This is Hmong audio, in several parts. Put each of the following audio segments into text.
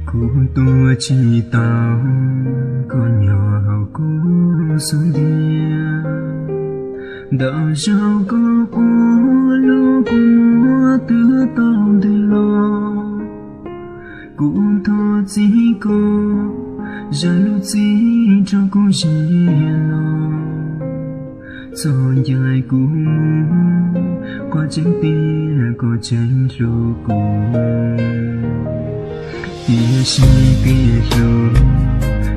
Kuv tuag tsis tau, koj nyob hauv kuv xub ntiag. Ntau zaus koj quaj los kuv muab twb tau ntws los. Kuv thov txim koj, zam lub txim rau kuv ziag los. Txog ncaj kuv mus, qhov tseeb tiag koj tseem hlub kuv. Tiam sis kev hlub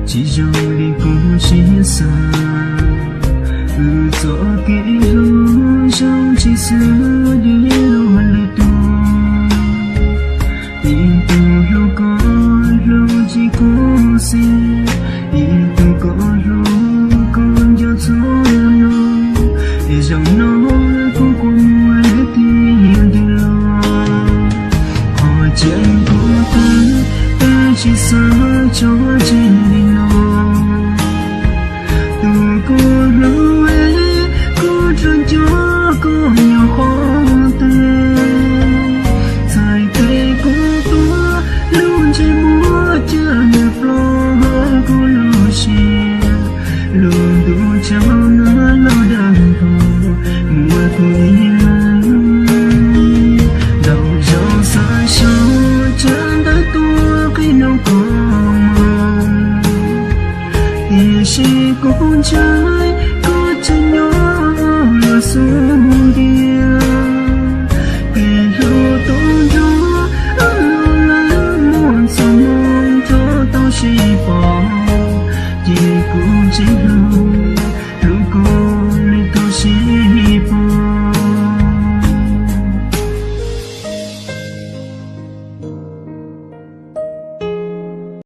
tsis zoo li kuv siab xav. Wb txoj kev hlub zoo tsis xws li luag lwm tus. Ib tug hlub koj hlub tsis khuv xim, ib tug koj hlub koj nco txhua lus. Es zaum no kuv quaj muag lub tiag ntws los. Qhov tseeb kuv twb, twb tsis xav tso tseg li no. Tus kuv hlub, kuv tsuas nco koj nyob qhov twg. Txhais tes kuv tuag, lub ntsej muag caj nws plob kuv lub siab. Lub ntuj tsaus nag los dag nrho, muab kuv ib leeg. Ntau zaus xav so tsab ntawv tuaj qhib nug koj mus, tiam sis kuv ntshaw